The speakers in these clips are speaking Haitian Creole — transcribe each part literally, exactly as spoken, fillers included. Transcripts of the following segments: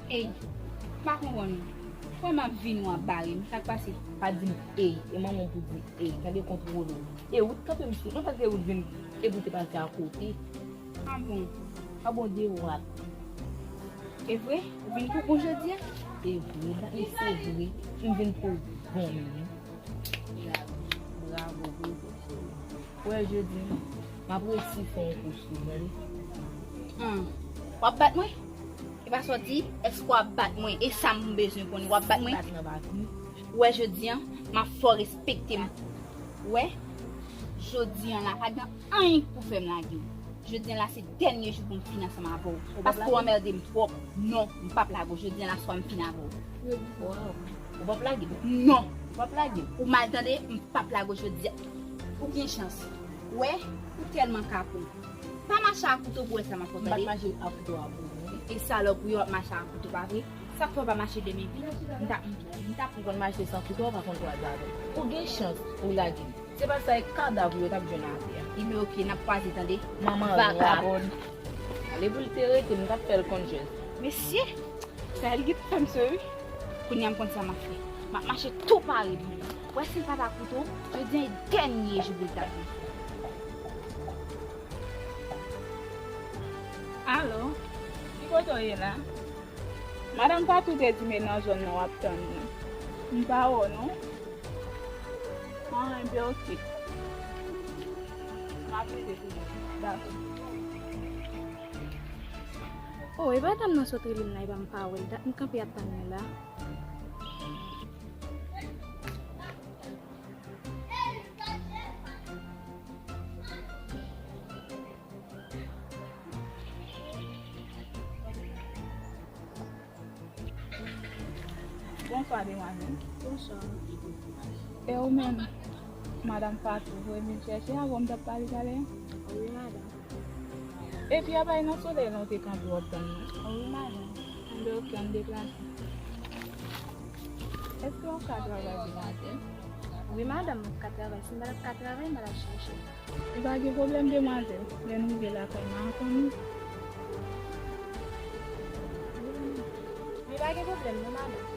Ey, m pa konprann ou. Wè m ap vini w ap bare m. Sa k pase? Pa di m ey, e manman w pou di ey. Gade kontwole w. E ou t kanpe m sou, non, paske ou t vin, e ou te pase akote. A bon? A bon, de wap. E vre? Ou vin pou bon jodi a? E vre, e se vre. M vin pou bon, wi. Bravo, bravo, bravo. Wè, jodi, m ap resi fè yon kou sou mwen. Hmm. W ap bat mwen? E pa sa w di, èske w ap bat mwen? E sa m bezwen konnen, w ap bat mwen? Bat nan bak, wi. Wè, jodi a, m ap fè w respekte m. Wè, jodi a la, pa gen anyen k pou fè m lage w. Jodi a la, se dènye jou pou m fini ansanm avè w. Paske w anmède m twòp. Non, m p ap lage w. Jodi a la swa m fini avè w. Wow. Ou p ap lage m? Non. Ou p ap lage m? Ou mal tande, m p ap lage w jodi a. Ou gen chans. Wè, ou tèlman kapon. Pa mache ak kouto pou wè sa m ap fè w tande. M pa t mache ak kouto a pou ou. E salòp ou yo ap mache ak kouto, pa vre? Sa k fè w pa mache de men vit? M ta, m ta. Ou konn mache san kouto, ou pa konn kwaze avè m. Ou gen chans pou w lage m. Se pa sa, e kadav ou yo t ap jwenn atè a. Ebyen, oke, n ap kwaze, tande. Manman vagabon. Ale pou l te rete, m t ap fè l konn jès. Mesye, sa li gen fè m sou, wi. Kounye a m konn sa m ap fè. M ap mache tou pare pou li. Wè, si l pa t ak kouto, jodi a e dènye jou pou l t ap vin. Alo, ki kote w ye la? Madanm Fatou te di m e nan zòn nan w ap tann li. M pa wè w non. Ah, enben, oke. M ap rele toujou. Dakò. Oh, e pa tann nan sot rele m nan, e pa m pa wè l. Dat m kanpe ap tann li la. Bonswa, demwazèl. Bonswa. E ou menm, madanm Fatou voye m vin chèche avè w, m t ap pale talè a? Wi, madanm. Epi, apa e nan solèy lan w te kanpe w ap tann mwen? Wi, madanm. Anben, oke, ann deplase. Èske w ka travay demwazèl? Wi, madanm, mwen ka travay. Si m pa t ap ka travay, m pa t ap chache. Li pa gen pwoblèm, demwazèl. Lè n rive lakay mwen, an fanmi. Li pa gen pwoblèm, non, madanm.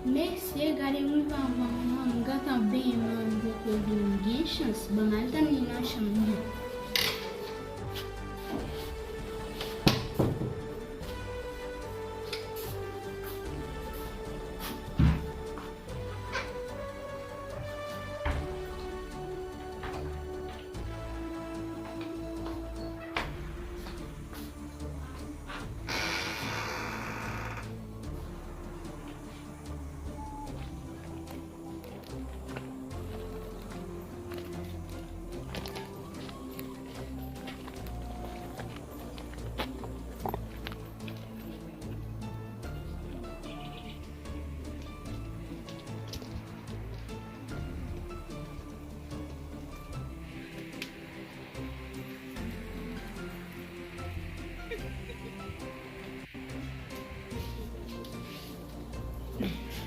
Mesye, gade mwen pa anvan mwen, m gentan benyen mwen, m poko vini. Gen chans, ban m al tann li nan chanm li.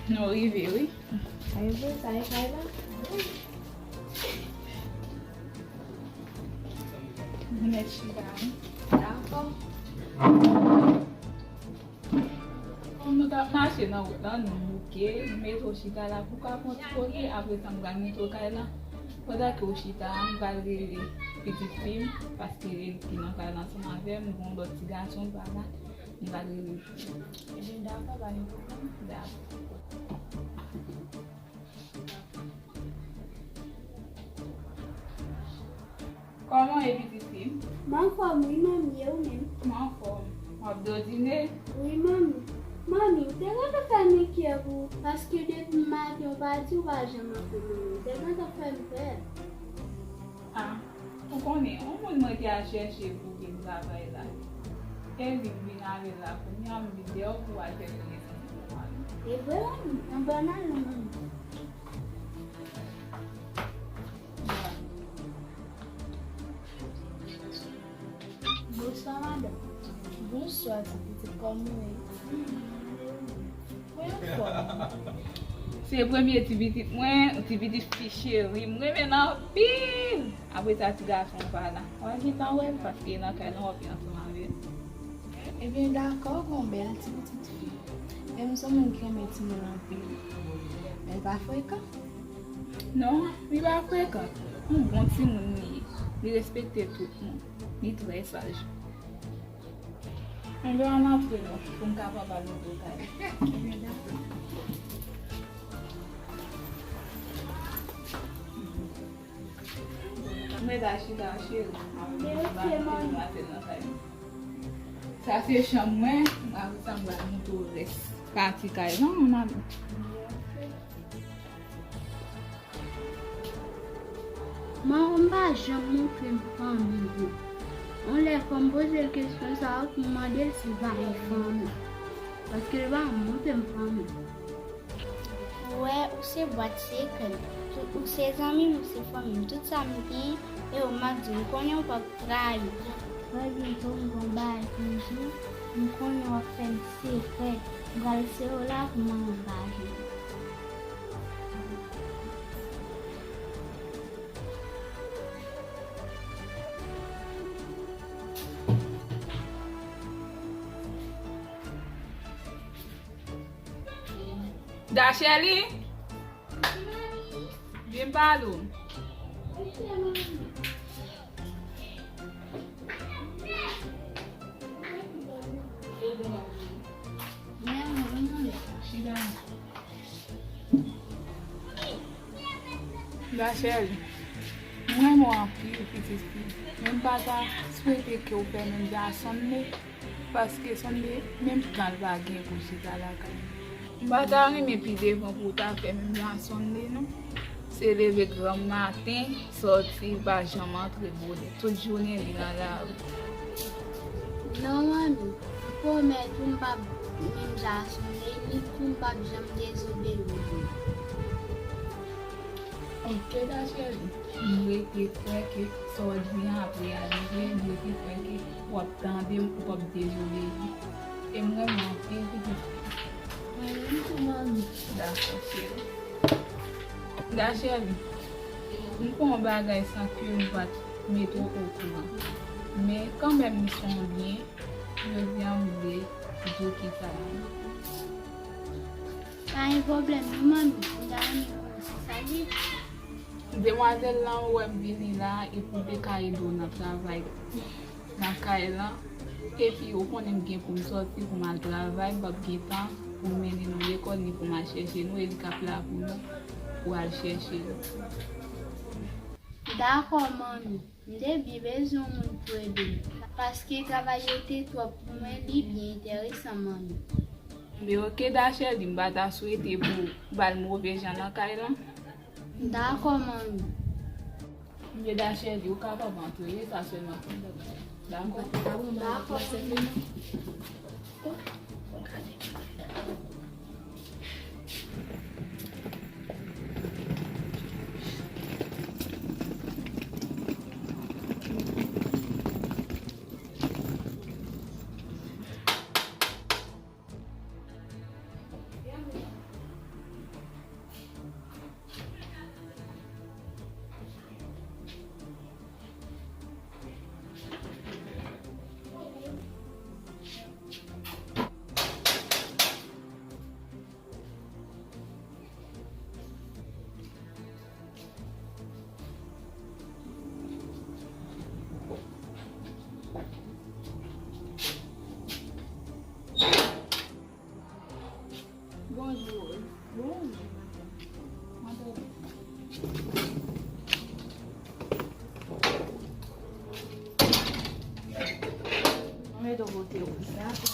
Nou rive, wi. Rive, sa e kay la. Nou mèt chita, wi. Dakò. Kòm nou t ap mache nan wout lan, nou bouke, nou mete w chita la pou w ka kontwole. Apre sa, m pral montre w kay la. Pandan ke w chita a, m pral rele pitit fi m, paske li ki nan kay la ansanm avè m, gon lòt ti gason pa la, m pral rele l. Ebyen, dakò, pa gen pwoblèm. Dakò. Kòman w ye, pitit fi m? M anfòm wi, manmi, e ou menm? M anfòm. W ap dodine? Wi, manmi. Manmi, m te gentan fè m enkyè pou ou, paske depi maten ou pa di ou pa janm anfòm, manmi. M te gentan fè m pè. Ah, ou konnen, yon moun mwen te al chèche pou vin travay la. E li m vin avè l la, kounye a m vin dèyè w pou w al fè konesans avè l. E vre, manmi? Anben, n ale, manmi. Bonswa, madanm. Bonswa, ti pitit, kòman w ye? Mwen anfòm. Se premye ti pitit mwen, ti pitit fi cheri m, m renmen l anpil. Apre sa, ti gason pa la. W a gentan wè l, paske nan kay lan w ap gen ansanm avè l. Ebyen, dakò, gon bèl ti pitit fi. Men m se yon moun ki renmen timoun anpil. Men l pa frekan. Non, li pa frekan. Yon bon timoun li ye. Li respekte tout moun. Li trè saj. Ann, ann antre non, pou m kapab al montre w kay. Mwen ta chita, cheri. Mèsi, manmi. Sa se chanm mwen, apre sa m pral montre w rès pati kay lan, mon amour. Manman m pa janm montre m fanmi l. Yon lè fò m poze l kesyon sa a pou m mande l si l pa gen fanmi. Paske l pa janm montre m fanmi l. Ou wè, ou se bwat sekrè m. Tout, ou se zanmi m, ou se fanmi m. Tout sa m gen, e ou m ap di, m konnen ou p ap trayi. Mwen byen tou, m gon bagay pou m di w. M konnen w ap fè m sekrè. M pral sere w la pou manman m pa jwenn ou. Dachèli, vin pale w. Chita. Dachèli, m renmen w anpil, pitit fi. Men m pa ta swete ke w fè menm jan a Sonde, paske Sonde, menm tan l pa gen pou chita lakay li. M pa ta renmen pi devan pou w ta fè menm jan a Sonde, non. Se leve granmaten, sòti, pa janm antre bonè. Tout jounen li nan lari. Non, manmi, m pwomèt ou m p ap menm jan a Sonde, ni tou m p ap janm dezobeyi li. Oke, Dachèli, m rete kwè ke sa w ap di a ap reyalize, m rete kwè ke w ap tande m, ou p ap dezobeyi. E m renmen w anpil, pitit fi. Mwen menm tou, manmi. Dakò, cheri. Dachèli, m fè yon bagay san ke m pa t mete w okouran. Men kanmenm, li se yon byen, jodi a m vle di w kisa l ye. Pa gen pwoblèm non, manmi. M ta renmen konnen se sa l ye. Demwazèl lan wè m vini la, e pou l te ka ede w nan travay nan kay lan. Epi ou konnen m gen pou m sòti pou m al travay, m p ap gen tan pou m mennen nou lekòl, ni pou m al chèche nou, e li k ap la pou nou, pou al chèche nou. Dakò, manmi. M te byen bezwen yon moun pou ede m, paske travay yo te twòp pou mwen, li byen enteresan, manmi. Men oke, Dachèli, m pa ta swete pou w ba l move jan nan kay lan. Dakò, manmi. Men Dachèli, ou kapab antre, wi, sa sèlman pou m ta di. Dakò? Dakò, manmi. Bonjou, Rose. Bonjou, madanm. Mwen te... Mwen mete w kote w, dakò.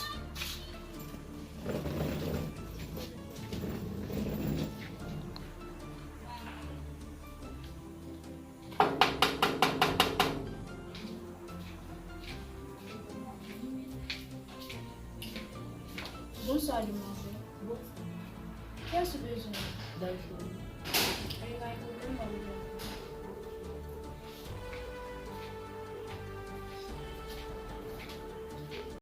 Bonswa, demwazèl. Bonswa. Kiyès ou bezwen? Dachèli.